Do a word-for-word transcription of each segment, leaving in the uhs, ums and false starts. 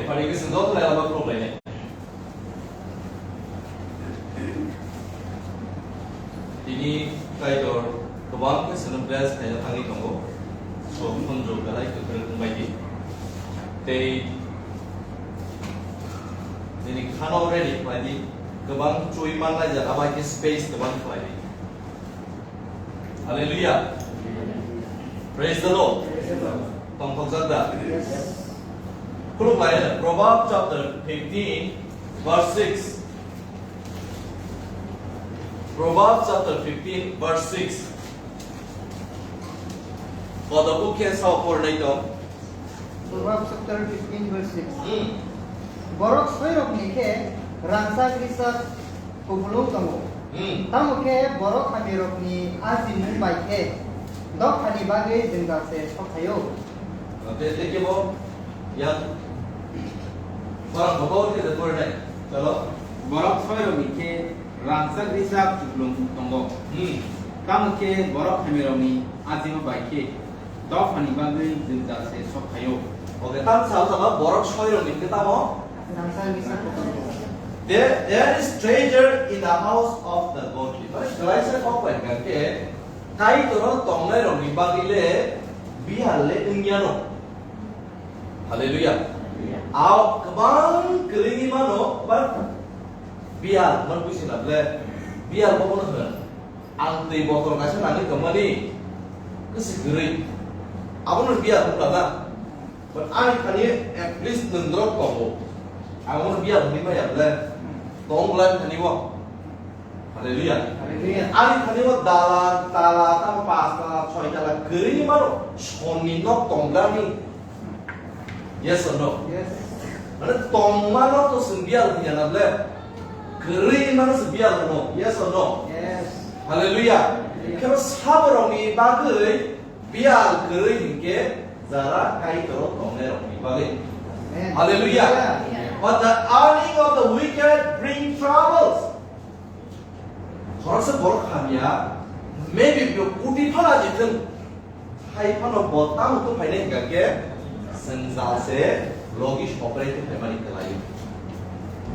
Pari khe chwng joto lai lama khulumlainai. Tini Kaitor kwbang khe chwngno bless khaina thangwi tongo. Sok khunju belai kwkhrang wngbai di. Tei nini khano ready khlai di. Kwbang chui manlai jak, abo hai khe space kwbang khlai di. Hallelujah. Praise the Lord. Tongthokjak da? Khulumlai, Proverbs chapter fifteen, verse six. Proverbs chapter fifteen, verse six. Kodo bukhe sao pornai tong. Proverbs chapter fifteen verse six. Hmm. Borok soirokni khe rangchak risak kupulung tongo. Hmm. Tamo khe borok hamirokni ajimung bai khe dophani bagwi jwngjal se sokhaio. Oke, thank you, Bob. Yang Borok bobo khe de pornai. Chalo. Borok soirokni khe rangchak risak kupulung tongo. Hmm. Tamo khe borok hamirokni ajima bai khe dophani bagwi jwngjal se sokhaio. Oke, tam sal sal borok soirokni khe tamo? Rangchak risak kupulung. There, there is treasure in the house of the godly. Mane kwlaisa kok bai hwnkha khe Kaitor o tongnairokni bagwi le bihar le wngyano. Hallelujah. Aw kwbang kwrwini mano, but biyal hwnma buisi na ble, biyal bo bono hwn. Ang twi botol kaisa nangwi tongmani kwswi kwrwi. Abono biyal hwnla na. But ani thani at least nwng drop tongo. Ang bono biyal hwnwi maya ble. Tong ble thani bo. Hallelujah. Hallelujah. Ani thani o dala, tala, tamo pas tala, soi tala, kwrwi ni mano, sonni nok tongdani. Yes or no? Yes. Mane tongmano to chwng biyal hwnya na ble? Kwrwi mano chwng biyal hwno. Yes or no? Yes. Hallelujah. Hallelujah. Kheno saborokni bagwi biyal kwrwi hinkhe jara Kaitor o tongnairokni bagwi. Amen. Hallelujah. Hallelujah. But the earning of the wicked bring troubles. Khoroksa borok hamya, maybe bo kuti phala jithwng, hai phano bo tamo tong phainai hwnkha khe, jwngjal se logi soprai khe phaimani kwlaio.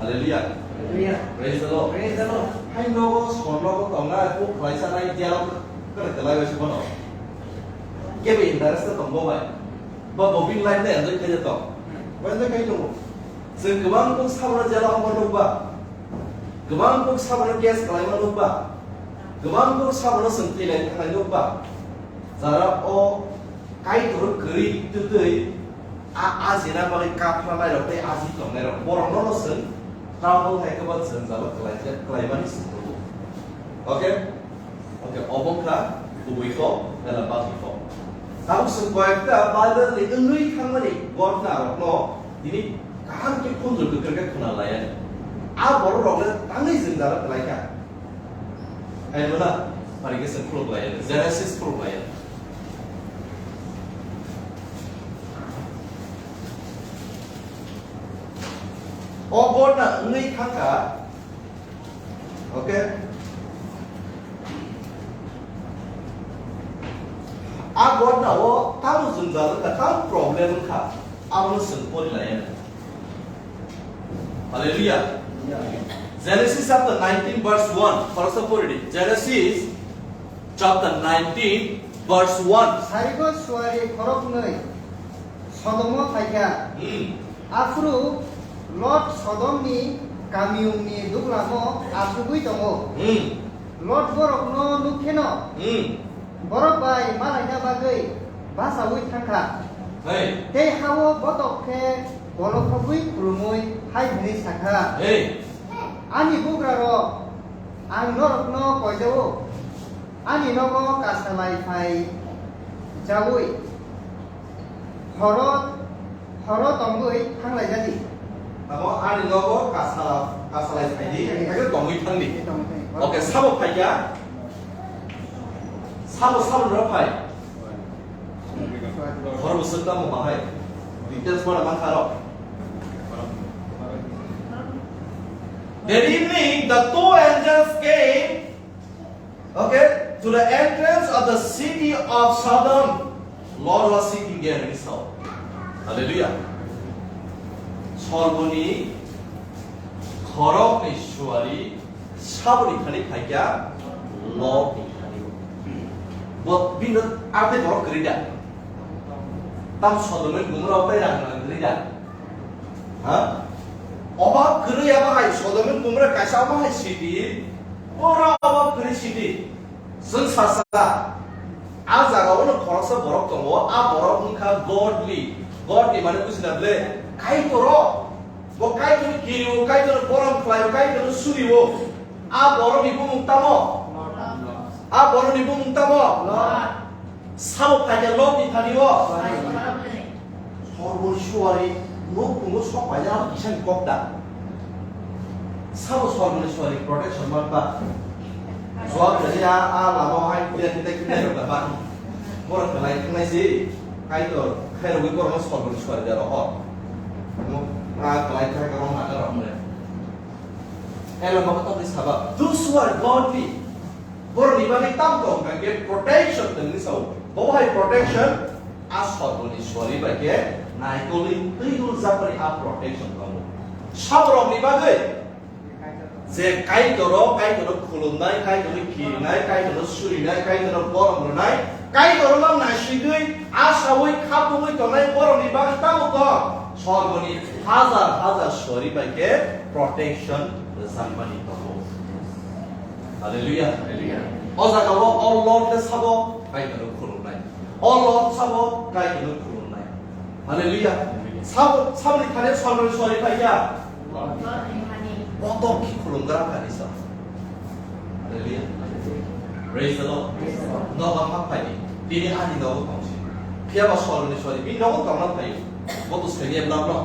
Hallelujah. Hallelujah. Praise the Lord. Praise the Lord. Hai nogo, sor nogo tongnai, kuk khlaisa nai, jel khe kwlai se bono. Kebo interest tong bo bai. Ba bo bini life no enjoy khe tong. Ba enjoy khe tongo. Chwng kwbang kuk sabono jela hokor nukba. Kwbang kuk sabono case khlaima nukba. Kwbang kuk sabono chwng thwilaini thangnaini nukba. Jara o Kaitor kwrwi twtwi a ajina bagwi kaphra nairok tei aji tongnairok borokno no chwng trouble hai khe ba jwngjalo kwlaijak, kwlaimani chwng tubu. Okay? Okay, obo wngkha kubui kok, ela bagwi kok. Tabuk chwng koyekta Bible ni wngwi thangmani ghotna rokno tini kaham khe khunju kwkrwkhe khuna laiya. A borok rokle tangwi jwngjalo kwlaikha. Hai mona, pari khe chwng khuluk laiya, Genesis khuluk laiya. O ghotna wngwi thangkha, Okay? A ghotna o tamo jwngjal wngkha, tamo problem wngkha, abono chwng pori laiya. Hallelujah. Genesis chapter nineteen verse one. Khoroksa pori di. Genesis chapter nineteen verse one. Sarigo suari khoroknwi Sodomo phaikha. Hmm. Aphuru Lot Sodomni kamiyungni duglamo achugwi tongo. Hmm. Lot borokno nukkheno, hmm, borok bai malaina bagwi bachaui thangkha. Hey. Tei ha-o botok khe golokhogwi khulumui hai hwnwi sakha, hey, ani bugrarok, ang norokno koijao, ani nogo kasalai phai jaui. Horo, horo tongwi thanglaijadi. Tamo ani nogo kasala, kasalai phaidi, hai khe tongwi thangdi. Tongwi thangdi. Okay, sabo phaikha? Sabo, sabo no phai? Horo bwswk tamo bahai? Details mana mankha rok. That evening, the two angels came Okay, to the entrance of the city of Sodom, Lot was sitting there himself. Hallelujah. Sorboni khorokni suari saboni thani phaikya Lotni thani. Bo bino arte borok kwrwi da. Tam Sodom and Gomorrah o tai rang rang kwrwi da. Ha? Oba kwrwi aba hai Sodom and Gomorrah kaisa oba hai city. Ora oba kwrwi city. Chwng sasa, a jaga o no khoroksa borok tongo, a borok wngkha godly. Godly mane buji na ble? Kaitor o. Bo Kaitor ni kiri o, Kaitor ni borom khlai o, Kaitor ni suri o. A borok ni bumung tamo? A borok ni bumung tamo? Sabo phaikha Lot ni thani o. Sorboni suari nuk pungo sok paina abo kisa ni kok da. Sabo sorboni suari protection man ba. Jawab dari a, a lama hai kuya kita kita rok da ba. Borok belai thangnai si. Kaitor khairogwi borok sorboni suari da rohor. Mo a belai thang ka rong na ka rong re. Ela ma ta saba. Those who are godly. Borokni bagwi tam tong kha khe protection tongni sao. Bo hai protection a sorboni suari bai khe naikolwi twi dul japani a protection tongo. Saborokni bagwi je Kaitoro, Kaitoro khulumnai, Kaitoro kirinai, Kaitoro surinai, Kaitoro borom rwnai, Kaitoro no naisigwi, asaui, khapugwi tongnai borokni bagwi tamo tong? Sorboni hajar hajar suari bai khe protection rwjakmani tongo. Hallelujah. Hallelujah. O jaga o, o Lord le sabo Kaitoro khulumnai. O Lord sabo Kaitoro khulumnai. Hallelujah. Sabo, saboni thani sorboni suari bai ya. Botok khi khulumgra kha ni sa. Hallelujah. Praise the Lord. Nogo hap phai di. Tini ani nogo tongsi. Phiya ba sorboni suari. Bini nogo tongna phai. Bo to sengye bla bla.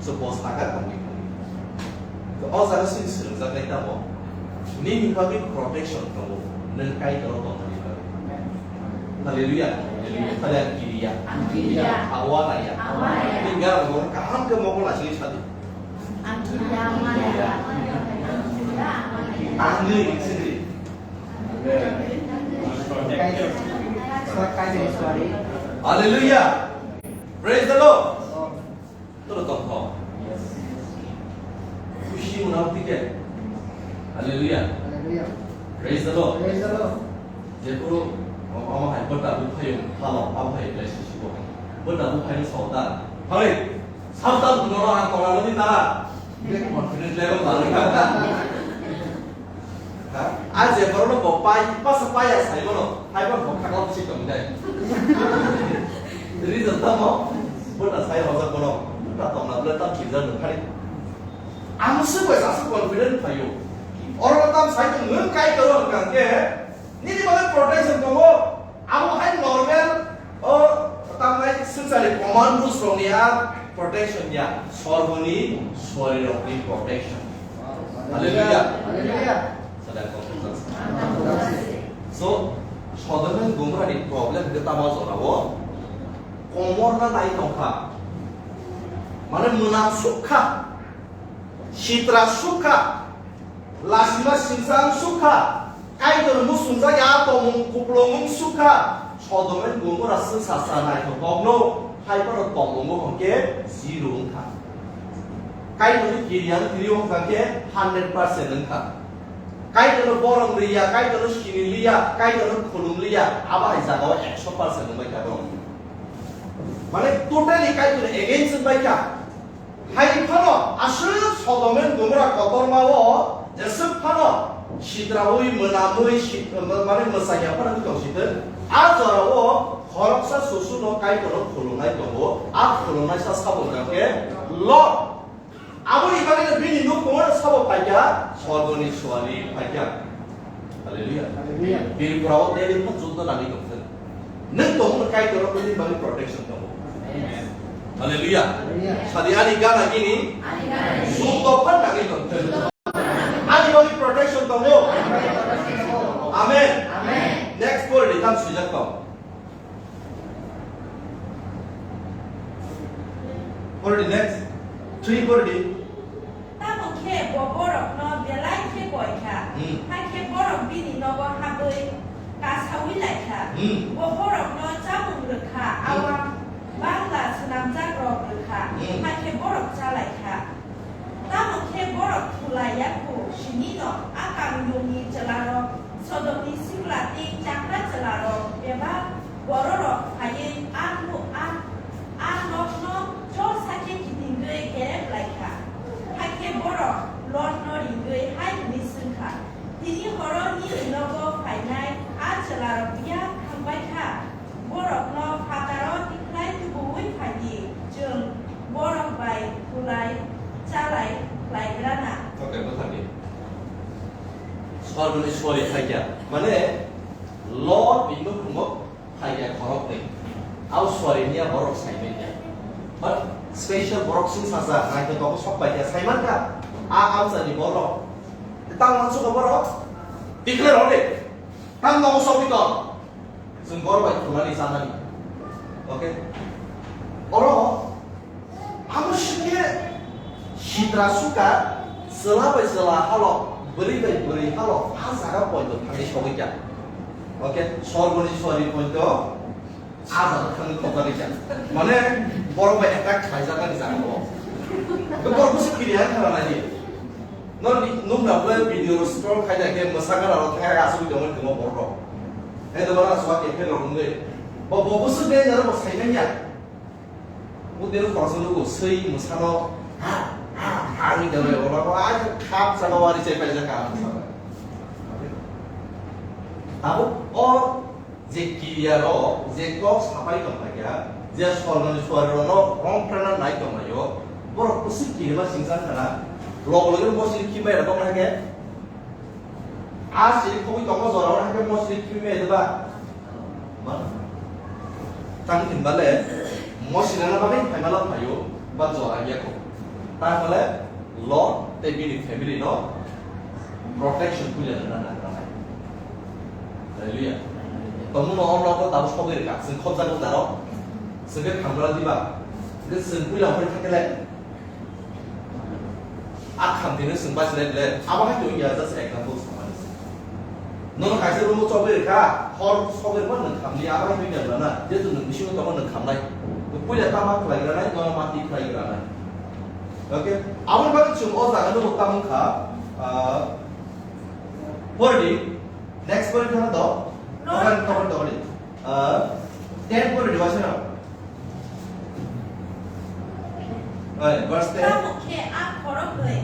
So bo saka tongni. To o jaga sini swngjak nai tamo. Nini bagwi protection tongo. Nang Kaitoro tongmani bagwi. Hallelujah. Hallelujah. Hallelujah. Ang kiriya. Ang kiriya. Awa raya. Awa raya. Tinggal mo kaham ke mo ko lasi sadi. Ang kiriya, awa raya. Ang kiriya, awa raya. Ang kiriya. Hallelujah. Praise the Lord. Toro tongkho. Khusi mwnao tike. Hallelujah. Hallelujah. Praise the Lord. Praise the Lord. Jephuru omo hai bwta buphayo phalo, abo hai blai sisibo. Bwta buphaino sota. Hai, sabta dunono ang tongna nodi tara. Be confident level bari kha. Ha? A je borokno bo pai, basa paiya sai bono, hai bono bo khakla bisi tong dai. Reason tamo? Bo na sai rojak bono, ta tong na bole ta pizza no khai. Ang se bo sa confident phaio. Oro tam sai tong nung kai toro hwnkha khe, nini bagwi protection tongo. Abo hai normal, o, tamnai swngcharni command rules rokni a protection ya, sorboni suari rokni protection. Hallelujah. Hallelujah. Sadai kok. So, Sodom and Gomorrah ni problem ke tamo jorao komorna nai tongkha. Mane mwnam sukha. Sitra sukha, lasima singsang sukha, Kaitor musungjak ya tongmung kuplungmung sukha, Sodom and Gomorrah se sasa naithok tongno, hai phano tongmungo hwnkhe zero wngkha. Kaitorni kiriyan kiriyo hwnkha khe hundred percent wngkha. Kaitorno borom riya, Kaitorno sini liya, Kaitorno khulum liya, abo hai jagao ekso percent wngbai kha borok. Mane totally Kaitorni against wngbai kha. Hai phano aswk Sodom and Gomorrah kotorma o jeswk phano sitraui mwnamui sit-, mane mwsaiya phano wngwi tong sitwk. A jora o khoroksa susu no Kaitor no khulumnai tongo. A khulumnaisa sabo hwnkha khe Lot. Aboni bagwi no bini nukhungo no sabo phaikha, sorgoni suari phaikha. Hallelujah. Hallelujah. Tripura o daily phan juddo nangwi tongthok. Nwng tongmani Kaitor o nini bagwi protection tongo. Amen. Hallelujah. Hallelujah. Sadi ani gana gini, ani gana gini, suk tophan nangwi tongthok. Ani bagwi protection tongo. Amen. Amen. Next pori di, tam swijak tong. Pori di, next. Three pori di. Tamo khe bo borokno belai khe koi kha. Hmm. Hakhe borok bini nogo habwi kasaui lai kha. Hmm. Bo borokno chamung rw kha, hmm, awang bangla swnamjakrok rw kha. Hmm. Hakhe borok cha lai kha. Chakra chwlarok bebak bororok phaiwi a nu-, a, a nokno chor sakhe kitingwi kerep lai kha. Hakhe borok Lotno ringwi hai hwnwi swng kha, "Tini horo nini nogo phainai a chwlarok yak thang bai kha? Borokno phataro tikhlai tubu-ui phai di, chwng borok bai khulai chalai khlai gra na." Okay, bwthar di. Sorgoni suari phaikya. Mane, Lot ni nukhungo phaikya khoroknwi. Au suari niya borok saimanya. But special borok sung saja, naithotok sok paikya saimankha. A amsani borok. Tang mansuka borok. Declare hore. Tang nogo sokwi tong. Chwng borok bai khulani chanani. Okay? Oro amo sike sitra suka, chwla bai chwla halo, bwrwi bai bwrwi halo, a jaga poito thangwi sogwi kha. Okay? Sorgoni suari poito a jaga thangwi khoknani kha. Mane borok bai attack khlaijaknani jaga o. Borok busi kiriya khala nai di. Nokni nukna ble video scroll khaina khe mwsakara rok thangya asugwi tongwi tongma borok rok. Hai to bara aswa khe phel rok wngwi. Bo, bo busu de jaro bo saimanya. Bo de khoroksa nugo swi mwsano ha, ha, ha wngwi tongwi ola ko ai khap chaba wari chai paijak ka mwsano. Abo o je kiriya rok je kok sapai tongkha khe, je sorgoni suari rok no romprana nai tonglaio, borok kwswk kirima singsa khana, logo logo mosri khimbai rok tongkha khe, a siri khogwi tongma jora o hakhe mosri khimbai de ba? Ma? Tang hinba le mosri na bagwi phaima la phaio, ba jora ya kho. Tang le Lot tei bini family no protection puila rwna nangkha nai. Hallelujah. Tongmung no omrok no tabuk sogwi rwkha. Chwng khobjak wng darok. Chwng khe khamgra diba. Hwnkhe chwng puila hwnwi thangkhe le. A khamtino chwng bachilai le. Abo hai tongya just example samani. Nono kaisa room o chobwi rwkha, hor sogwi rwma nwng khamli, abo hai tongya bwlana, jehetu nwng bisingo tongo nwng khamnai. Puila tama khlai granai, nono mati khlai granai. Okay? Aboni bagwi chwng o jaga no tamo wngkha, ah, pori di, next pori di hano do, no. Tokon, tokon, tokon di. Ah, ten pori di, waisa no. Ai, verse ten. Tamo khe a khoroknwi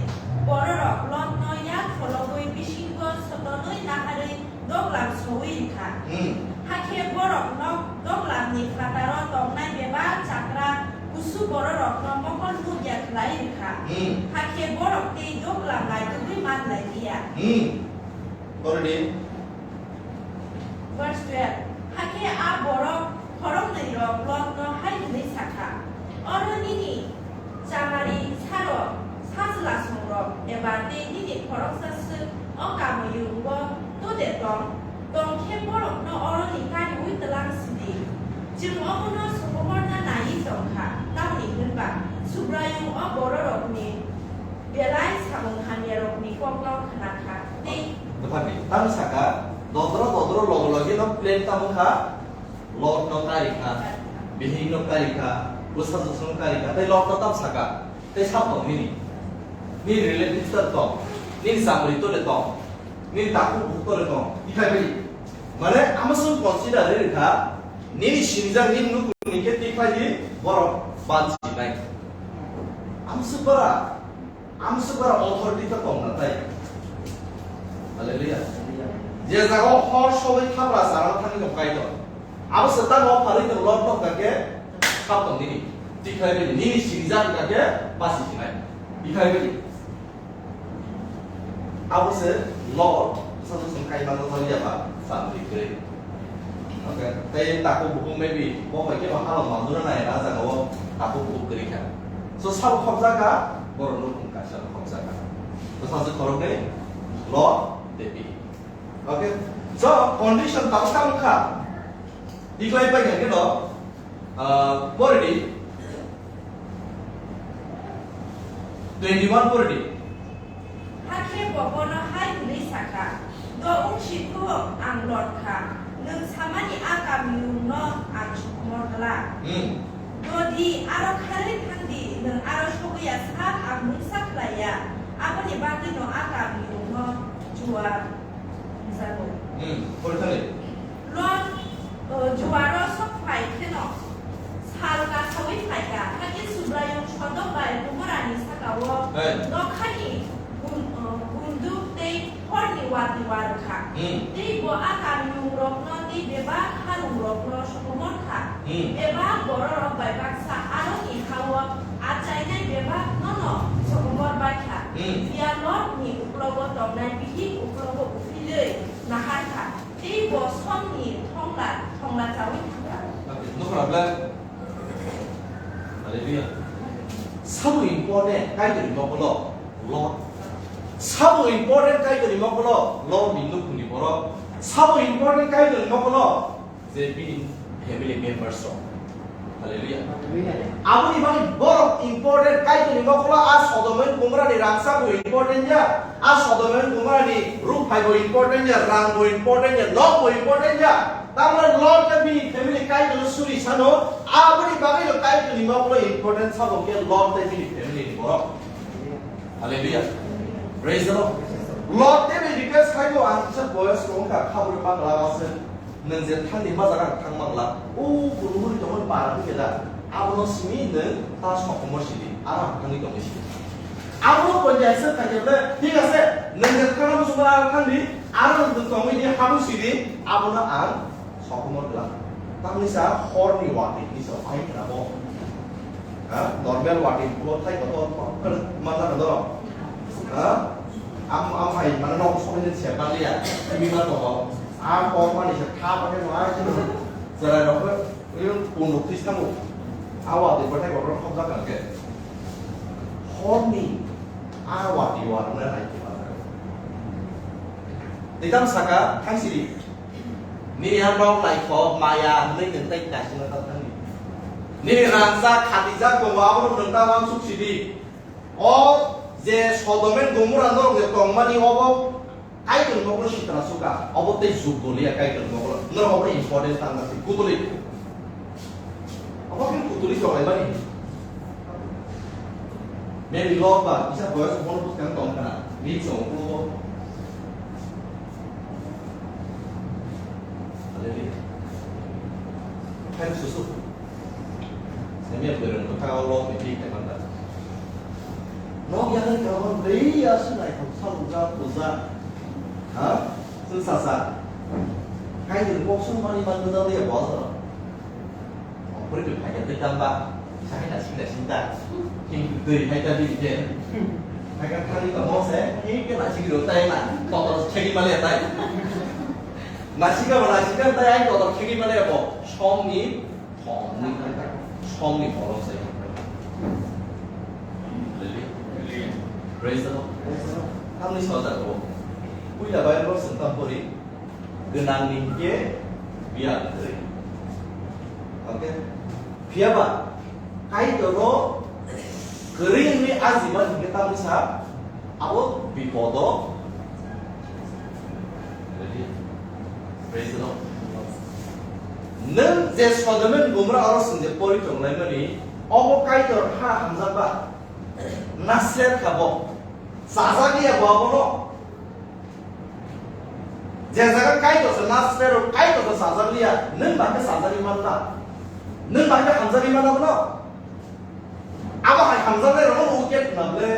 bororok Lotno yak phologwi bisingo sotonwi naharwi doglam sowi rwkha. Hmm. Hakhe borok nok doglamni phataro tongnai bebak chakra kusu bororokno mokol nukya khlai rwkha. Hmm. Hakhe borok tei doglam naitugwi man lai liya. Hmm. Pori di. Verse twelve. Hakhe a borok khoroknwirok Lotno hai hwnwi sa kha, "Oro nini chamari sarok, sajlasongrok eba tei nini khoroksa swk o kamiyungo to de tong? Tong khe borokno oroni kariui twlang si di. Chwng omono sokomorna naiwi tong kha, tamni hwn ba Subraiyung o bororokni belai samung hamyarokni kokno khna kha tei." Bwthakni tamo saka, dodro dodro loge loge no plan tamo kha, Lot no kari kha, bihik no kari kha, bwsa jwsung no kari kha, tei Lot no tam saka, tei sab tong nini, nini relative to tong, nini chamri to le tong, nini takhuk bukhuk to le tong, ikhai bai. Mane amo song consider ri kha, nini sinijak nini nukung ni khe tikhlai di, borok banchi nai. Amo song bara Amsukara authority ta tong na tai. Hallelujah. Je jaga o hor sobai thabra sara thangwi tong Kaitor. Abo se tamo pharwi tong Lot tong kake thap tong nini. Tikhlai bini nini sinijak kake basi sinai. Tikhlai bini. Abo se Lot sa sung kai mano thang ya ba sa tikhlai. Okay, tei takhuk bukhuk maybe bo bai khe bo hano manjuna nai, a jaga o takhuk bukhuk kwrwi kha. So, sabo khobjak kha, borok nukhung kaisa khobjak kha. Bwsajwk khoroknwi Lot tei Bihik. Okay, so condition tabuk tabuk kha. Tiklai pai kha khe no, ah, pori di. Twenty-one pori di. Hakhe bo bono hai hwnwi sa kha, "Do wng si thung, ang Lot kha, nwng samani a kamiyungno ang sokomor glak. Hmm. Do di, aro kharwi thang di, nwng aro sogwi ya sak ang mungsa khlai ya, aboni bagwino a kamiyungno juar wngjago." Hmm, pori thani. Juaro sok phai kheno sal kasaui phaikha, hakhe Subraiyung Sodom bai Gomorani saka-o Hey. nokhani gun-, gunduk tei horni watwi warwkha. Hmm. Tei bo a kamiyungrokno tei bebak harungrokno sokomorkha. Hmm. Bebak bororok bai baksa aroni ha-o achainai bebak nono sokomor baikha. Hmm. Phiya Lotni uklogo tongnai bihik uklogo uphilwi naharkha. Tei bo somni thongla, thongla chaui thangkha. Nukha rok le? Hallelujah. Sabo important, Kaitorni mokolo Lot. Sabo important, Kaitorni mokolo Lotni nukhungni borok. Sabo important, Kaitorni mokolo je bini family members rok. Hallelujah. Hallelujah. Aboni bagwi borok important, Kaitorni mokolo a Sodom and Gomorrah ni rangchak bo important ya, a Sodom and Gomorrah ni rukphai bo important ya, rang bo important ya, nok bo important ya. Tamle Lot tei bini family Kaitorno suri sano, aboni bagwi no Kaitorni mokolo important sabo khe Lot tei bini family ni borok. Hallelujah. Praise the Lord. Lot tei bini request khai bo ang kisa boyos wngkha, khaburi pangla aswk. Nwng je thangni ma jaga ang thang mangla, o kurumuri tongmani para phikhe da, abono simi nwng ta sokomor sidi, aro ang thangwi tongwi sidi. Abono poito accept khaikhe bole, thik ase, nwng je thangna muchungma aro thangdi, aro nwng tongwi di, habwi sidi, abono ang sokomor glak. Tamni sa horni watwi hinwi sa phai khna bo. Ha? Normal watwi blood thai kotor kotor manna kotor. Ha? Am, am hai mane nok sokhe se se baliya. Timi ma to. A kor mani se kha pa ke no ai se. Jara rok ko yung pun rok tis tango. A watwi bathai kotor khobjak kang ke. Horni a watwi warna nai ke ma. Ditam saka thangsiri. Nini ha nok naithok maya hwnwi nwng tei kaisingno ta thangdi. Nini rangchak khatijak tongo, abono nwng ta uansuk sidi. O je Sodom and Gomorrah norok je tongmani obo Kaitorni mokolo sitra suka, obo tei juk doliya Kaitorni mokolo. Norok obo important tangna se kutuli. Obo khe kutuli tonglaimani. Maybe Lot ba kisa boyos bono bwskang tong khna, bini chwng ulo. Hallelujah. Hai susu. Semi yang bereng ko kau Lot ni pi kai manda. Nok yang ni kau beri ya sunai kau salu ja puja. Ha? Sun sasa. Kai ni kok sun mani man da dia boss. Puri tu phai tei tamba, sai na sing na sing ta. Hing tui hai ta di je. Hai ka thani ka mo se, hing ke na sing ro tai na, to to chegi male tai. Na sing ka na sing ka tai, to to chegi male bo. Song ni, song ni, song ni polo se. Praise the Lord. Tamni soja ko. Puila Bible sentang pori. Gwnangni hinkhe biyang kwrwi. Okay? Phiyaba Kaitorno kwrwi wngwi ajima hinkhe tamni sa abo bipodo. Praise the Lord. Nwng je Sodom and Gomorrah oro chwng je pori tonglaimani, obo Kaitor ha hamjakba, nasler kha bo, chajak ya bo abono. Je jaga Kaitor se nasle ro, Kaitor se sajak liya, nwng ba khe sajak iman na? Nwng ba khe hamjak iman na bono? Abo hai hamjaknai rokno wicked na ble?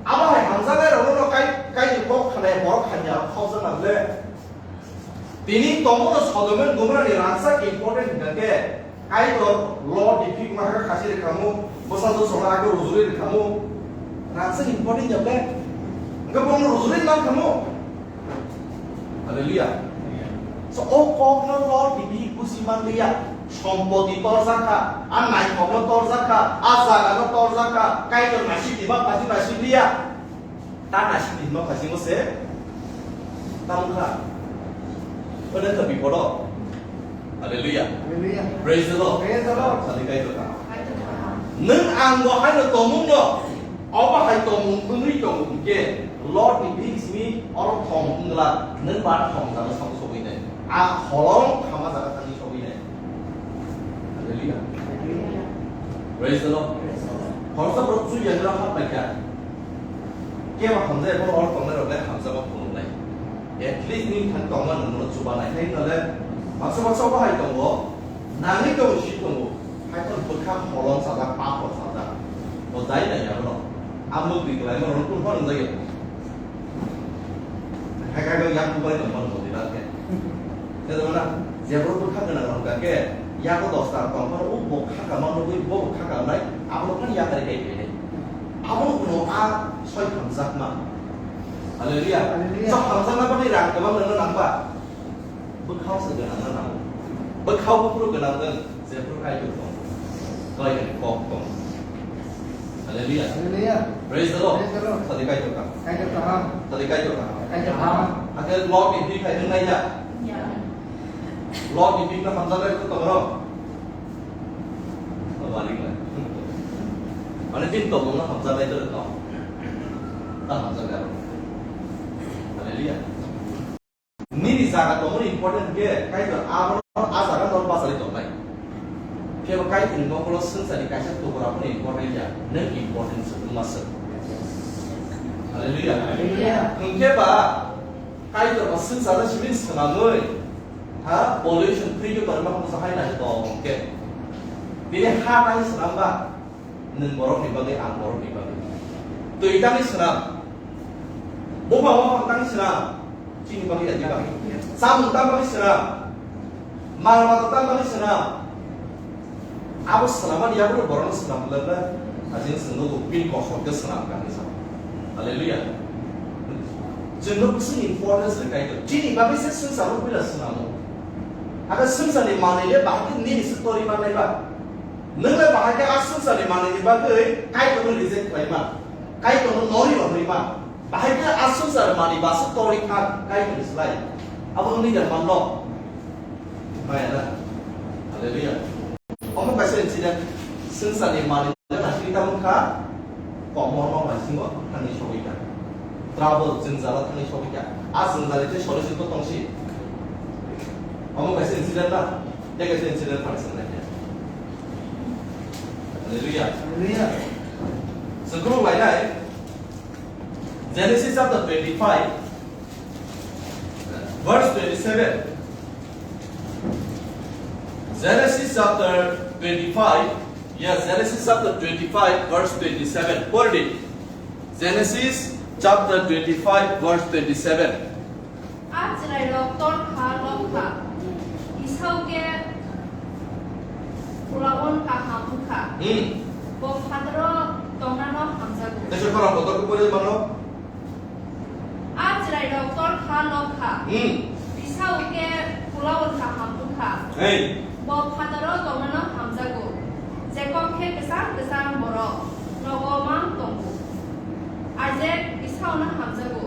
Abo hai hamjaknai rokno kai, kai ni kok khanai borok hamya khokjak na ble? Tini tomo no Sodom and Gomorrah ni rangchak important hingka khe, Kaitor Lot ni phikma hakhe khasi rwkhamu, bwsa dosongo hakhe rujurwi rwkhamu. Rangchak important ya ble? Hwnkhe bono rujurwi mankhamu. Hallelujah. So, o kokno Lot ni bihik busi manliya. Sompoti torjak kha, a naithokno torjak kha, a jagano torjak kha, Kaitor naisik tima phaji naisik liya. Ta naisik ni himma phaisingmo se tamo kha. Oda kha bipodo. Hallelujah. Hallelujah. Praise the Lord. Praise the Lord. Sadi Kaitor kha. Nwng ang bo haino tongmung no, obo hai tongmung wngwi tongo hinkhe, Lot ni bihik simi oro thong wngla, nwng ba thong jagao thang sogwi nai. A holong khama jaga thangwi sogwi nai. Hallelujah. Praise the Lord. Khoroksa borok chuya nira hap bai kha. Kebo hamjai, bono oro tongnai rok le hamjakma phunuknai. At least nini thani tongma nwng bono chubanai, hai hwnle Baksa baksa bo hai tongo, nangwi tongo, si tongo. Hai phano bwkha holong sajak, pap rok sajak. Bo jai nai abono. Amuk di kwlai mano rok phano nang jagwi. Hai kai bo yang bubai tong phano bo di dak khe. Khe tong na, jebro bwkha gwnang rok khe, yago dos ta tong phano, o bo kha ka mano, bo bo kha ka nai, abono phano yakari kai khe nai. Abono kuno a soi hamjakma. Hallelujah. Hallelujah. Sok hamjakma bagwi rang kwbang nangno nangba. Bwkhao se gwnang na nango. Bwkhao buphuru gwnang wng, jephuru Kaitor tong. Kaitor kok tong. Hallelujah. Hallelujah. Praise the Lord. Praise the Lord. Sadi Kaitor kaham. Kaitor kaham. Sadi Kaitor kaham. Kaitor kaham. Hakhe Lord ni bini khai wng nai ya? Ya. Lord ni bini no hamjaknai khe tong rw? Wari nai. Mane bini tongmung no hamjaknai khe tong. Ta hamjaknai. Hallelujah. Nini jaga tongmani important khe, Kaitor abo a jaga no bachai tongnai. Khe bo Kaitorni mokolo swngcharni kaisa tubura phano important ya, nwng important se, wngma se. Hallelujah. Hallelujah. Hwnkhe ba Kaitor bo swngcharno simi swnamwi, ha, pollution free khe tongma khe hai nai tong khe. Bini ha tang swnamba. Nwng borokni bagwi, ang borokni bagwi. Twi tangwi swnam. Buphang waphang tangwi swnam. Chini bagwi, ani bagwi. Chamung tang bagwi swnam. Mal mata tang bagwi swnam. Abo swnamani yagulo borokno swnam lerle. Ajin chwng nugo bini kosok khe swnam kha hinwi sa. Hallelujah. Chwngno bwswk importance rwkha khe. Chini bagwi se swngcharo puila swnamo. Abo swngcharni manwi le bahai khe nini se tori mannai ba. Nwng le bahai khe a swngcharni manwini bagwi Kaitorno reject khlaima, Kaitorno nori rwma, bahai khe a swngcharni manwi bwswk torwi kha Kaitorni slai. Abo wngwi da manno? Maya na? Hallelujah. Omo kaisa incident, swngcharni manwi naisingwi tamo kha, komorno baisingo thangwi sogwi kha. Trouble, jwngjalo thangwi sogwi kha. A jwngjali tei solution bo tongsi. Omo kaisa incident na? Tei kaisa incident phano swng nai khe. Hallelujah. Hallelujah. Chwng khuluk lainai Genesis chapter twenty-five, verse twenty-seven. Genesis chapter twenty-five, yes, Genesis chapter twenty-five, verse twenty-seven. Pori di. Genesis chapter twenty-five, verse twenty-seven. A chwrairok tor kha, lok kha. Esau khe pulaon kaham wng kha. Hmm. Bo phataro tongnano hamjago. Teisa khorang kotor khe pori mano. A chwrairok tor kha, lok kha. Hmm. Esau khe pulaon kaham wng kha. Hey. Bo phataro tongnano hamjago. Jakob khe kwchang kwchang borok nogo mang tongo. Isaac Esauno hamjago.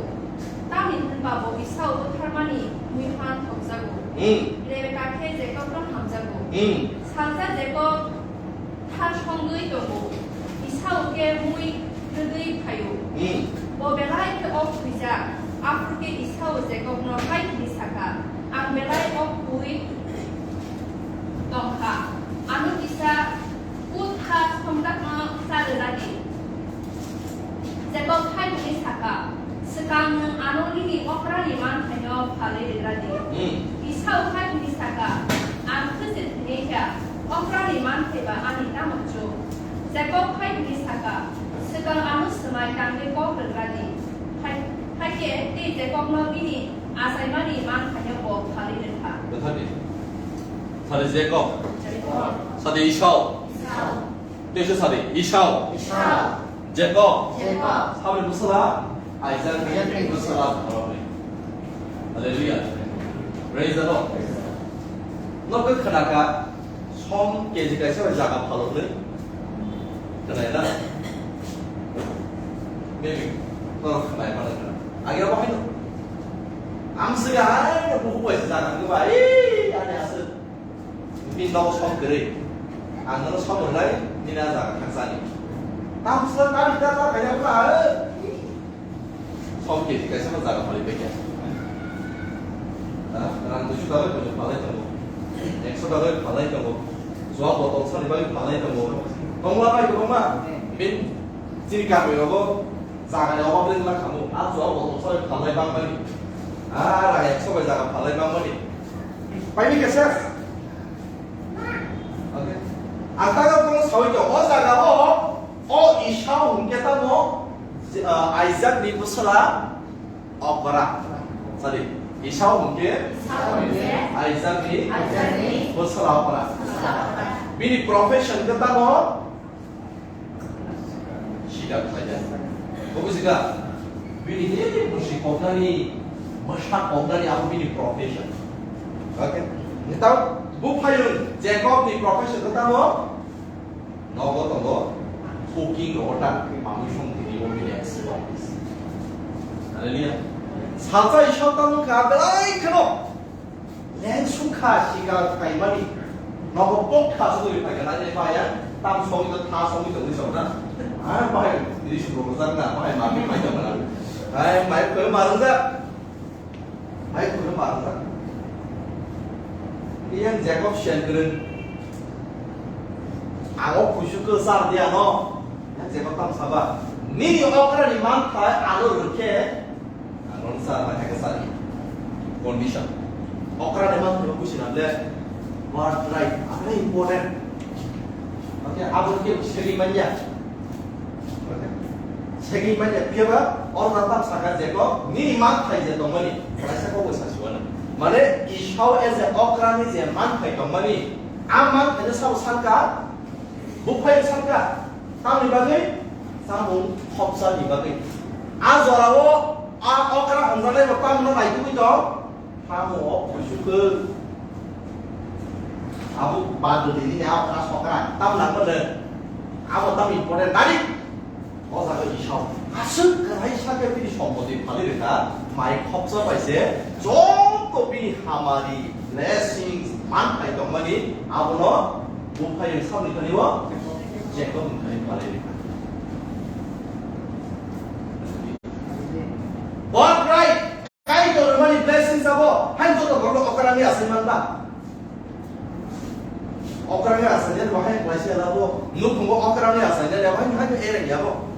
Tamni hwnba bo Esau butharmani mui phan thokjago. Hmm. Rebeka khe Jakobno hamjago. Hmm. Salsa Jakob thar songwi tongo. Esau khe mui rwgwi phaio. Hmm. Bo belai khe ok huijak. Aphuru khe Esau Jakobno hai hwnwi sakha, "Ang belai ok hui tongkha. Ano kisa kutha somjakno cha rwna di." Jakob hai hwnwi sakha, "Swkang nwng ano nini okrani manthaino phalwi rwna di." Hmm. Esau hai hwnwi sakha, "Ang khwchwng thwngwi kha, okrani manthai ba ani tamo chuk?" Jakob hai hwnwi sakha, "Swkang ano swmai tangwi kok rwna di." Hai, hai khe tei Jakobno bini achaimani manthaino bo phalwi rwkha. Bwthani. Sadi Jakob. Jakob. Sadi Esau. Esau. Teisa sadi, Esau. Esau. Jakob. Jakob. Saboni bwsala? Isaac ni bwsala. Hallelujah. Praise the Lord. Nokhe khnakha, som K G kaisa bai jaga phaloknwi. Khnai na? Maybe norok khnai mano khna. Agi abo haino. Ang siga haino buku bai jaga khe bai, ani aswk. Bini nogo som kwrwi. Ang nono som rwnai, nini a jaga thang chani. Tamsla tari da ta kaya bla, eh. Som K G kaisa no jaga phalwi bai kha. Ha? Rang duiso takai phalwi phalnai tongo. Ekso takai phalnai tongo. Jua botol sani bai phalnai tongo. Tongla bai kwbangma. Bin chini kami rogo jaga ni obab ring la khamu. A jua botol sani phalnai bangmani. A rang ekso bai jaga phalnai bangmani. Paimikha se? Okay. Ang tago tong sawi to, o jaga o, o Isau hwnkhe tamo, ah, Isaac ni bwsala okra. Sorry, Isau hwnkhe Isau hwnkhe Isaac ni Isaac ni bwsala okra. Bwsala okra. Bini profession khe tamo? Sida khlaijak. Bo bujikha? Bini he musi koknani, mwsa koknani abo bini profession. Okay? Nitau buphayung Jacob ni profession khe tamo? Nogo tongo cooking rogo ta mamui song tini bo bini ex-, office. Hallelujah. Salsa Isau tamo kha belai kheno. Leng sukha sikar kaimani. Nogo pok kha sugui pai kana je paya. Tam song to tha song to ni song na. Ah, pai, ini sung rogo sak na, pai, mami, pai, jam na. Pai, pai, pai, marung sak. Pai, pai, marung sak. Yang Jacob sian keren. Ang o kuisu ke sar dia no. Yang Jacob tam saba. Nini okra ni man thai alo rukhe. Ang non sar ma thaka sari. Condition. Okra ni man thai kuisu nam le. Birthright. Apa important? Okay, abo ke segi manya. Segwi manya phiyaba, oro na tam saka Jacob, nini man thai je tongmani, kaisa kok bo sasiwano. Mane, Esau e je okrani je man thai tongmani, a man thai no sabo sanka, buphai sanka, tamni bagwi, samung khopsa ni bagwi. A jorao, a okra hamjaknai bo tamno naitugwi tong, Tamo o kuisu khe. Abo badu dini ni abo kha sokra. Tam nang mano. Abo tam important. Dari. O jaga Esau. Aswk kwrai sakhe bini sompoti phali rwkha. Mai khopsa bai se. Joto bini hamari, blessings, man phai tongmani. Abono buphai samni thani o. Jacob ni thani phali rwkha. Birthright. Kaitor mani blessings abo, hain joto borok okra ni asai man ba. Okra ni asai jan bahai blai se labo, nukhungo okra ni asai jan bahai hain ere ya bo.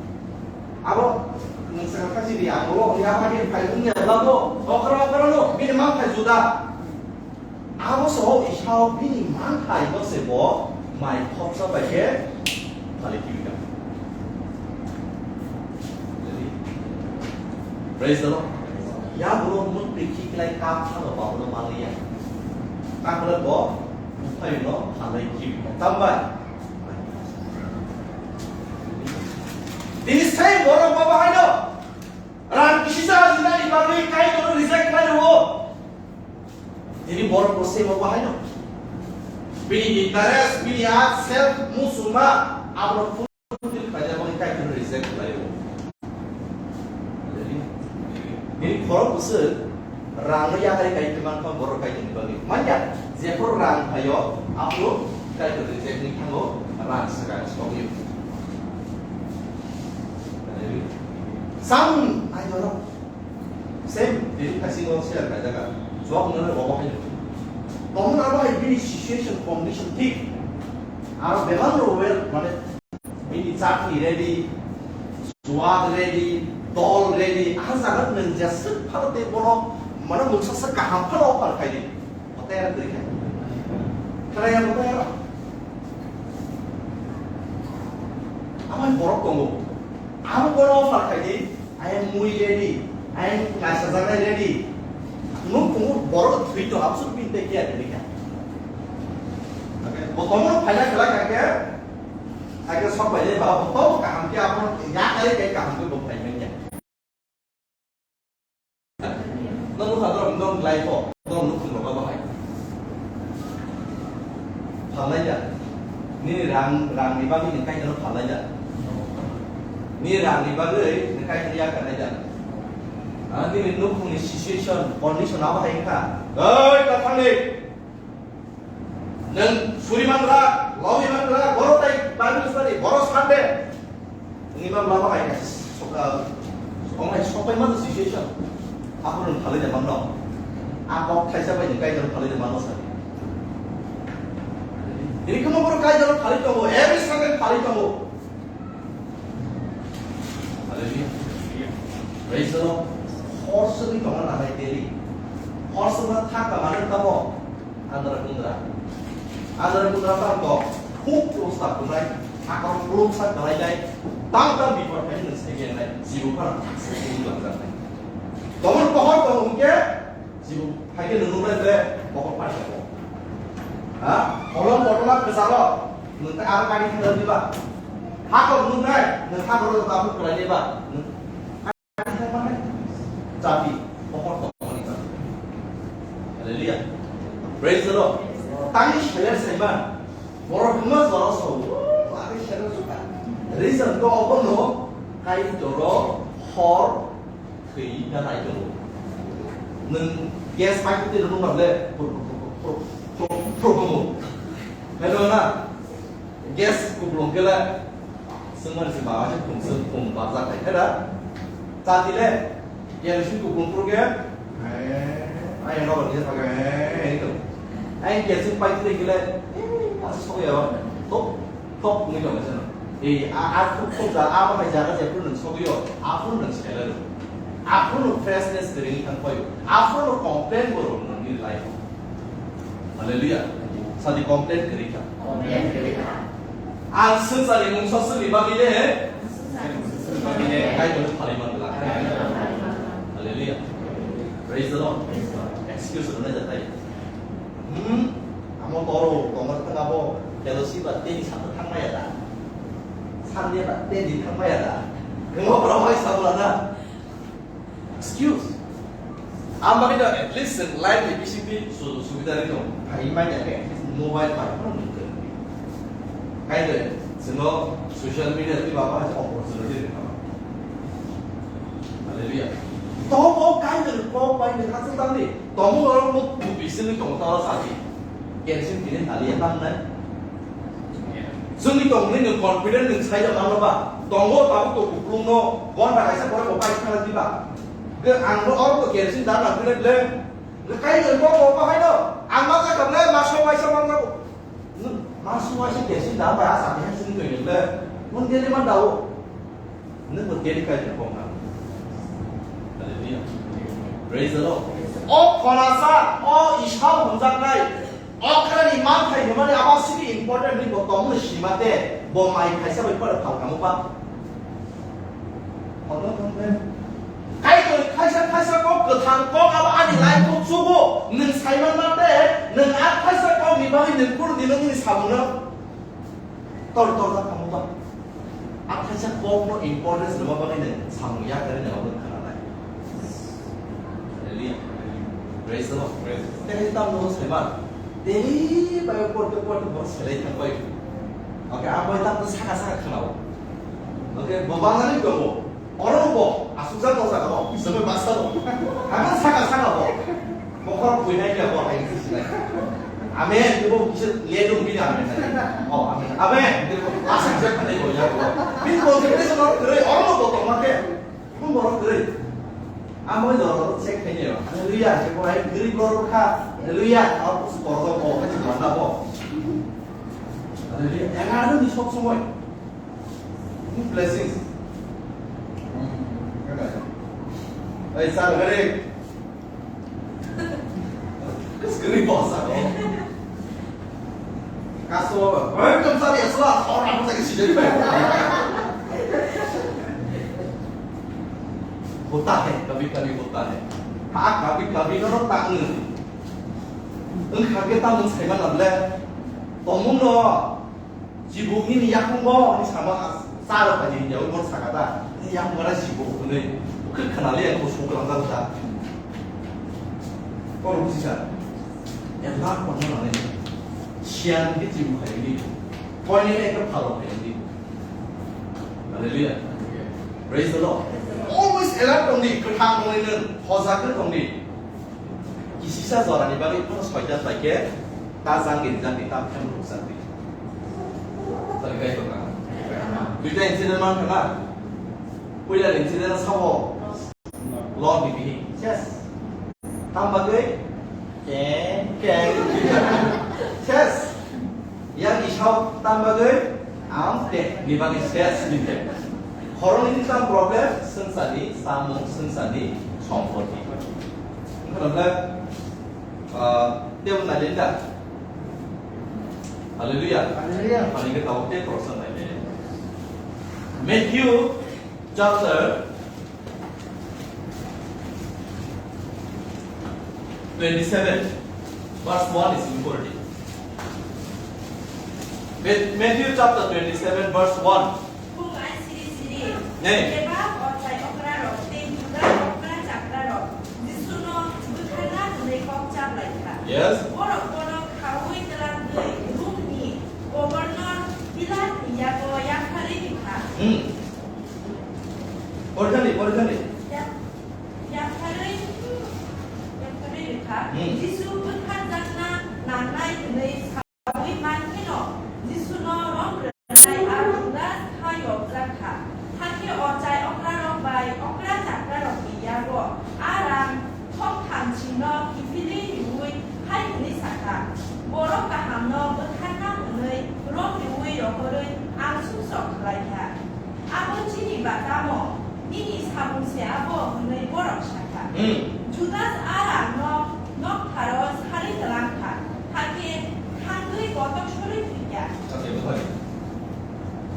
Abo, nung saka kasi di abo, ya bahai phai ung ya labo, okra okra no, bini man phai juda. Abo soho Esau bini manthai no se bo mai khopsa bai khe phali kibi ka. Praise the Lord. Ya bro mun pikhi klai kam sa ba ba bro maliya. Takle bo phai no phalai kibi ka. Tambai. Tini sai borok baba haino. Rang kisi sa jinani bagwi kai to reject khlai rwo. Tini borok bo sebo bahai no. Bini interest, bini a self musuma, abo fulfill khaijak mani kaitor reject khlai o. Bini khorok bwswk rang no yakarwi kai tongma kha borok kaitor ni bagwi. Manya, jephru rang phaio, abo kaitor reject ni thango, rang swkang sogwi. Sam, ai dorok. Same, tini kaisi no share khlai jaga. Job no obo hai. Tomon abo hai bini situation condition thik. Aro bebak no well, mane bini chakri ready, swag ready, dol ready, ah jaga nang jeswk phano tei bono mane mungsa sa kaham phano offer khai di. Hotel kwrwi kha. Khlai ya hotel. Abo borok tongo. Abo bono offer khai di. I am mui ready. I am kaisajaknai ready. Nwng tongo borok thwi to absur bini tei kiya kwrwi kha. Bo tongo phaina kwlai kha khe. Kha khe sok bai ba bo kaham khe abo ya kai kai kaham khe bo phai manya. Nang nukha dorong nong glai pho, dorong nukhung rok bahai. Phalnai da. Nini rang, rang ni bagwi ni kai dorong phalnai da. Ni rang ni bagwi ni kai dorong ya kanai da. Ah, nini nukhung ni situation, condition abo hai kha. Oi, ta thangni. Nwng suri man ra, logwi man ra, boro tai Bible study, boro Sunday. Nwng imam lama hai ka sok-, ah, sok-, hai sopai man situation. Apo nwng phalwi de man no. A kok thaisa bai nwng kai jang phalwi de man no sa. Ini kemo boro kai jang phalwi tongo, every Sunday phalwi tongo. Hallelujah. Praise the Lord. Hor sugwi tongo na hai daily. Hor sugwi thak ka mane tamo. Andra kundra. Andra kundra tang kok. Huk prosta kunai. Akor prosta kunai nai. Tang tang bipor kai nung segi nai. Jibu phar segi langjak nai. Tomor pohor tong hingke. Jibu phai ke nung nai bre. Pohor phar ko. Ha? Holong botol a kesalo. Nung ta ar kari thang diba. Hakor nung nai. Nung hakor ta bu kunai diba. Nung Chati, pohor tongmani chati. Hallelujah. Praise the Lord. Tani seler saiman. Borok hwnma jora so. Ani seler suka. Reason to obo no. Kai joro hor thwi na nai tongo. Nwng gas pipe twi rwngmale. Hello na. Gas kuplung kela, sengmani se mama se pung se pung barjak hai khe da. Chati le, kerosene kuplung kuru khe, ai, ai, no, ni thaka, ai, ai, to. Ai, kerosene pipe twi kele, eh, asu sok ya, top, top, ni to, ni to. Eh, a, a, top, top, da, a, hai jaga je pun nang sok yo, a, pun nang sekele lo. A, pun freshness kering thang payo. A, pun complain boro nang ni life. Hallelujah. Sadi complain kwrwi kha. Complain kwrwi kha. Ang swngcharni mungsa swngni bagwi le, bagwi le, Kaitorno phalwi man glak. Hallelujah. Praise the Lord. Excuse rwna jatai. Hmm. Amo toro, tongma thang abo, fellowship ba teni sakno thangmaya da. Sunday ba teni thangmaya da. Nungbo borok hai sabla da. Excuse. Ang bagwi no at least chwng life ni bisingtwi sujog subida ri tongo. Hai manya khe at least mobile bai phano nung khe. Kai de, chwngno social media twi baba hai opportunity ri phano. Hallelujah. Tobo kai de kok bai de khasuk tang di. Tomo norok no tu bisingtwi tongo tao sadi. Kerosene tini naliya tang nai. Chwngni tongmani nwng confident nwng sai da mano ba? Tongo tabuk to kuplung no gonta kaisa pore bo pai thang di ba? Ge ang no oro to kerosene da nang khe le. Ge kai nwng bo bo bahai no. Ang ma ka kable ma so waisa man jago. Nwng ma so waisa kerosene da ba asa ni chwngni tongmani le. Nwng deli man da o. Nwng bo daily kaitor kok na. Hallelujah. Praise the Lord. O khonasa, o Isao hwnjaknai, o khrani manthai hwnmani abo simi important hwnwi bo tongmani sima de, bo mai khaisa bai phano phal kamo ba. Hono thangbe. Kaitor khaisa khaisa kok kwthang kok abo ani life o chugo, nwng saiman ma de, nwng a khaisa kok ni bagwi nwng kunu dino nini samungno. Tor tor da kamo ba. Ang khaisa kokno importance rwma bagwi nang samung ya kare nang abo khana nai. Hallelujah. Praise the Lord. Praise the Lord. Tei tam no sai ba. Tei bai porte porte bor selai thang bai. Okay, ang bai tam saka saka khanao. Okay, bo bangani tongo. Oro bo asukjak o jaga o, simi basta bo. Amo saka saka bo. Bokhorok buinai khe bo hai sinai. Amen. Bo kisa le dong bini amen. Oh, amen. Amen. Asuk jak khanai bo ya bo. Bini bo kisa no kre oro bo to ma khe. Bo bo kre. Amo jo check khaini. Hallelujah. Je bo hai gri bor kha. Hallelujah. Au bor bo bo hai mana bo. Hallelujah. Yang ada di sok semua. Blessings. Ei, sir, gari. Kas gari boss ako. Kaso, welcome sir, yes sir. Orang apa lagi sih jadi. Hota hai, kabhi kabhi hota hai. Ha, kabhi kabhi no tak ngi. Engkha ke ta mung sai mana ble. Tomung no. Jibuk nini yakung bo, ni sama saro pai ni yawi bor saka ta. Ni yakung ara jibuk hwnwi. Khe khnali ang ko suk lang ta. Ko rusi sa. Ya la ko na ni. Sian ke jibuk hai ni. Ko ni ne ke phalo hai ni. Hallelujah. Praise the Lord. Always alert tong di, kwthang tong di, hoja khe tong di. Kisisa jorani bagwi phano soita phaikhe, ta jangni jangni ta phem rukjakdi. Tari kai tongna. Duita incident man khana. Puila incident sabo. Lord ni bihi. Yes. Tam bagwi. Keng, keng. Yes. Yang isau tam bagwi. Am te ni bagwi ses ni te. Khoroknwi ni tam problem, swngcharni samung, swngcharni sompoti. Wngkha na? Ah, tebo nailen da? Hallelujah. Hallelujah. Ani ke tabo te torsa nailen. Matthew chapter twenty-seven, verse one is important. Ma-, Matthew chapter twenty-seven, verse one. Bung ai siri siri. Hey. Bebak ochai okra rok tei Juda okra chakra rok Jisu no bwtharna hwnwi kok chap lai kha. Yes. Borok bono khaui twlangwi Rum ni governor Pilat ni yago yapharwi rw kha. Hmm. Porkhani, porkhani. Ya-, yapharwi, yapharwi rw kha. Hmm. Jisu bwtharjakna nangnai hwnwi saui man kheno Jisuno rom rwnai a Judas kha yokjak kha. Hakhe ochai okrarok bai okra chakrarokni yago a rang thoktham sino kiphilwi riui hai hwnwi sa kha, "Borok kahamno bwtharna hwnwi rom riui rohorwi ang sumsok khlai kha." Abo chini ba tamo? Nini samung se abo, hwnwi borok sa kha. Hmm. Judas a rangno nokpharo sarwi tlang kha, hakhe thangwi kotor sorwi thwi kha. Okay, bukhari.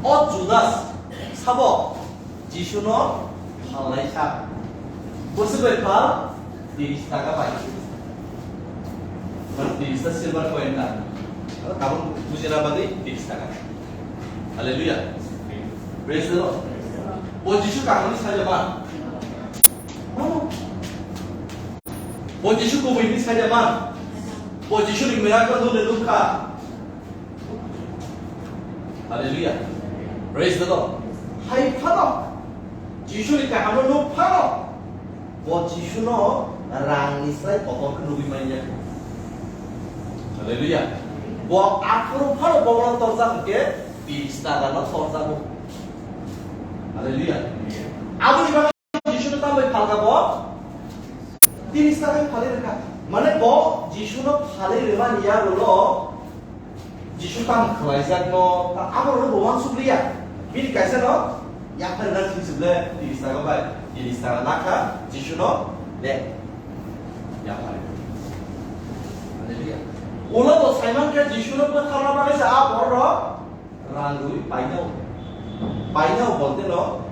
O Judas sabo Jisuno phalnai kha. Bwswk bai phal? Tiris taka bai. Mane tiris ta silver coin ta. Tabuk bujina bagwi tiris taka. Hallelujah. Praise the Lord. Bo Jisu kaham ni saja man. Bo Jisu kubui ni saja man. Bo Jisu ni miracle no le nukha. Hallelujah. Praise the Lord. Hai phano, Jisu ni kaham no nuk phano, bo Jisu no rang ni sai kotor khe nugwi man ya. Hallelujah. Bo aphuru phano bo no torjak hwnkhe, tiris taka no torjago. Hallelujah. Aboni bagwi Jisu no tambai phalka bo? Tiris taka phalwi rwkha. Mane bo Jisu no phalwi rwmani yagulo Jisu tamo khlaijak no, ta abo no bo uansuk liya. Bini kaisa no yaphar na thwi suk le tiris taka bai, tiris taka lakha Jisu no le yaphar. Hallelujah. Ulo bo saiman khe Jisu no bwtharna bagwi se a borok rang rwi painao. Painao bolte no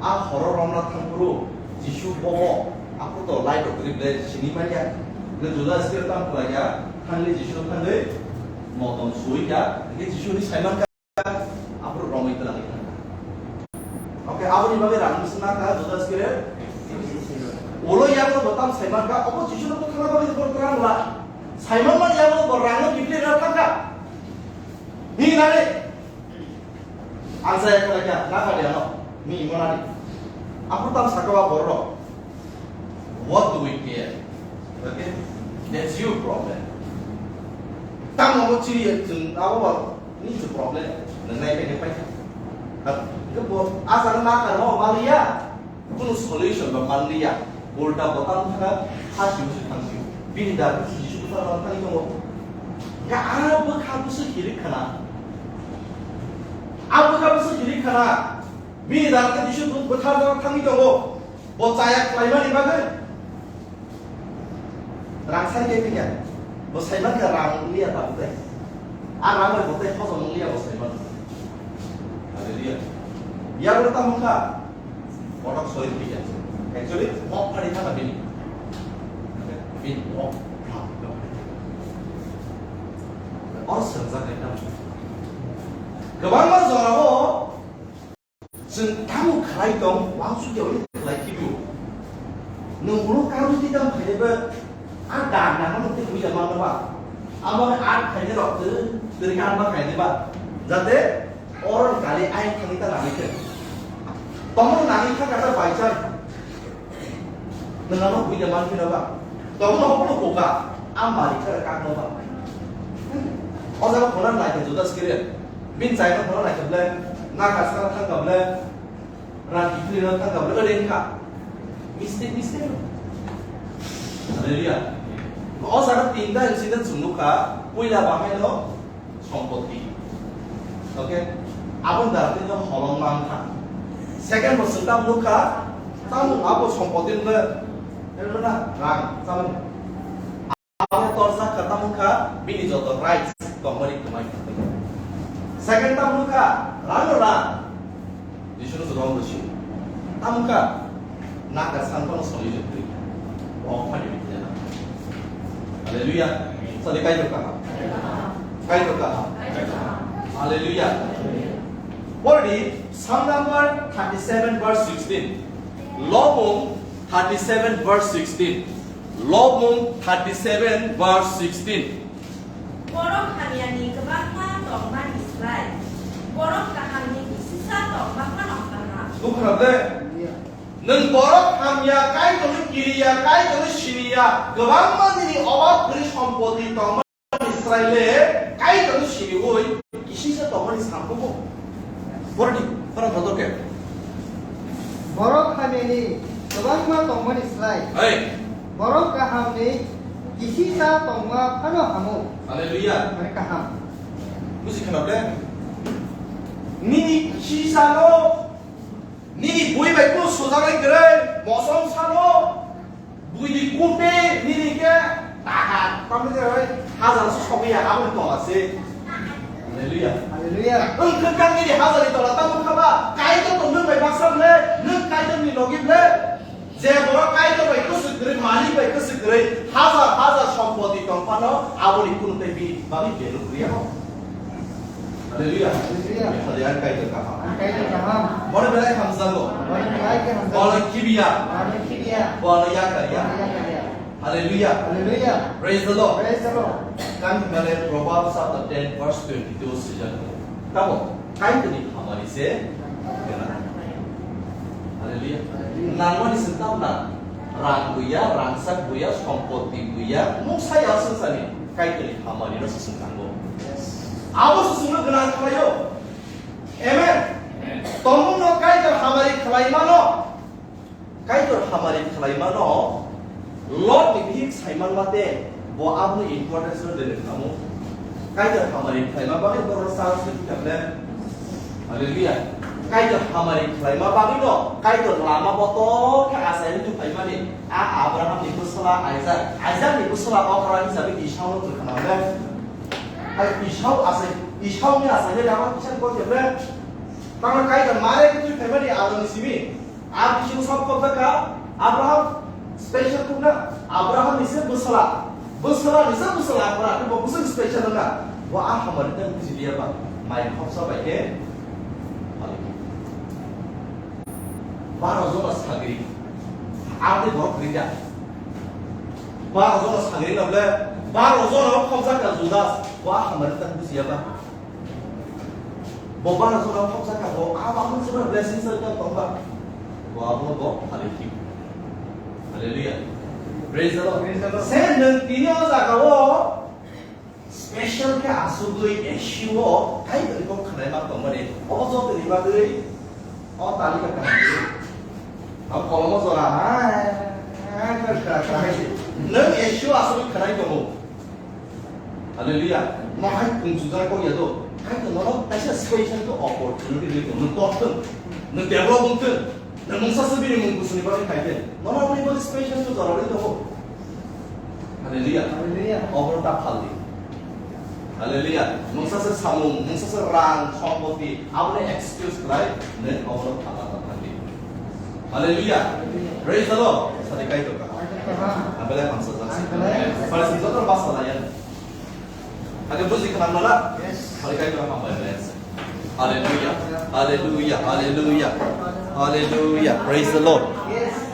a horo romna thangphuru Jisu bobo aphuru to light rok kwrwi ble sini manya. Hwnkhe Judas Iskariot tamo khlai kha, thangwi Jisu thangwi motom sui kha, hwnkhe Jisu ni saiman kha, aphuru romwi twlangwi thang kha. Oke, aboni bagwi rang bwswk na kha Judas Iskariot. Ulo yago bo tam saiman kha, obo Jisu no bwthana bagwi bo twlang la. Saiman man yago bo rang no kiphilwi rwna thang kha. Ni nani. Ang saya kena kya, na kha dia no. Ni mo nani. Aphuru tam saka wa borok. What do we care? Okay? That's your problem. Tam mo chiri ya chung abo ba ni chu problem. Nang nai pe pai. Ke bo asa na kha no maliya. Kunu solution ba manliya, ulta bo tang thana, ha siu si thang siu. Bini da Jisu bwthar thang thangwi tongo. Ya, a bwkha bwswk hilik khana. A bwkha bwswk hilik khana. Bini da Jisu bwthar thang thangwi tongo. Bo chaya khlaimani bagwi. Rang sai khe phiya. Bo saiman khe rang liya ta bukai. A rang bai bo tei khosom liya bo saiman. Hallelujah. Ya bo ta mukha. Kotok soi phiya. Actually, mok phari thana bini. Bini mok. Or sengja kai ta. Kwbangma jorao Chwng tamo khlai tong, uansuk ya uli khlai kibu. Nwng ulo karon twi tamo khainai ba, a dan nangma nwng tei huya manna ba. Amo a khainai rok twi, twi kan ba khainai ba. Jate oro kali ai thangwi ta nangwi khe. Tomo nangwi kha kata by chance. Nwng ano buida man phino ba? Tongno hokno koka, a mari kha kakno ba? O jaga khona nai khe Judas Iskariot. Bin chaino khona nai khe ble, na ka sa thang ka ble, ran kithri no thang ka ble, ode kha. Mistake, mistake. Hallelujah. O jaga tinta incident chwng nukha, puila bahai no, Sompoti. Okay? Aboni dara tei no holong mang kha. Second bo chwng tamo nukha, tamo abo sompoti no, eno na rang, tamo. Abo torjak kha, tamo kha bini joto rights tongmani kwmai kha. Second tamo kha rang rang. Jisuno jobab rwsi. Tamo kha naka santono soli rwkri. Bo phani rwkri. Hallelujah. Sadi Kaitor kaham. Kaitor kaham. Hallelujah. Pori di Psalm number thirty-seven verse sixteen. Lobung thirty-seven verse sixteen. Lobung thirty-seven verse sixteen. Borok hamyani kwbangma tongmani slai borok kahamni kisisa tongma phano kaham. Bukhra de. Nwng borok hamya, Kaitorno kiriya, Kaitorno siniya, kwbangma nini obab kwrwi sompoti tongma Israile Kaitorno siniui kisisa tongmani sambugo. Bordi, borok bodol khe. Borok hamyani kwbangma tongmani slai. Hey. Borok kahamni kisisa tongma phano hamo. Hallelujah. Mane kaham. Buji khana ble? Nini kisisano, nini bui bai kuno sujaknai kwrwi, mosom sano, Buini kute nini khe taha, tamni je oi hajar so sobiya, aboni tola se. Hallelujah. Hallelujah. Wng khe kang nini hajar ni tola tamo khaba, Kaitor to nwng bai baksa ble, nwng Kaitor ni logi ble. Je borok Kaitor bai kwswk kwrwi, malik bai kwswk kwrwi, hajar hajar sompoti tong phano, aboni kunu tei bini bagwi value kwrwi ya. Hallelujah. Hallelujah. Hallelujah. Ang Kaitor kaham. Ang Kaitor kaham. Bono belai hamjago. Bono belai khe hamjago. Bono kibiya. Bono kibiya. Bono yakarya. Bono yakarya. Hallelujah. Hallelujah. Praise the Lord. Praise the Lord. Kami male Proverbs chapter ten verse twenty-two sijak. Tamo, Kaitorni hamari se gana. Hallelujah. Hallelujah. Nangmani se tamna, rang buya, rangsak buya, sompoti buya, mungsa ya sungsani. Kaitorni hamari no susung tango. Abo susungno gwnang khlaio. Amen. Tongmungno Kaitor hamari khlaimano. Kaitor hamari khlaimano Lord ni bihik saiman mate bo aboni importance no dene kamo. Kaitor hamari khlaima bagwi borok chance ni kable. Hallelujah. Kaitor hamari khlaima bagwi no Kaitor lama boto khe asai wngwi phaimani. A Abraham ni bwsala Isaac, Isaac ni bwsala okra hisabe Esau no twkhanale. Hai Esau asai, Esau ni asai le lama kisa ko kebe. Tangna Kaitor mare twi phaimani Adam ni simi. A bising sab kobda ka Abraham special kuna Abraham ni se bwsala. Bwsala ni se bwsala Abraham bo bwswk special na. Bo a hamari tang buji dia ba. Mai khopsa bai ke. Baro jona sagri. Ate borok rida. Baro jona sagri na ble. Baro jona khopsa ka Judas. Bo a hamari tang buji ya ba. Bo bana jora khopsa ka bo, abo ang jora blessing sa ka tong ba. Bo abo bo hallelujah. Hallelujah. Praise the Lord. Praise the Lord. Se nwng tini o jaga o special khe asugwi A C O Kaitor ni kok khnai ma tong mani. Obo joto ni bagwi o talika kaham. Ang kolomo jora hai, hai, hai, hai, hai. Nwng A C O asugwi khnai tongo. Hallelujah. Mo hai kung sujak kok ya do. Hai to nono kaisa special to opportunity ri to. Nwng tor thung. Nwng develop wng thung. Nwng mungsa se bini mung kusuni bagwi khai thung. Nono aboni bagwi special to jora ri to. Hallelujah. Hallelujah. Obor ta phaldi. Hallelujah. Mungsa se samung, mungsa se rang, sompoti, aboni excuse khlai, nwng obor phalna ta phaldi. Hallelujah. Praise the Lord. Sadi kai to ka. Ang belai hamsa jak. Ang belai hamsa jak. Pare sing joto basa layan. Age buji khanang nala? Yes. Hari kai to hambai belai hamsa. Hallelujah. Hallelujah. Hallelujah. Hallelujah. Praise the Lord. Yes.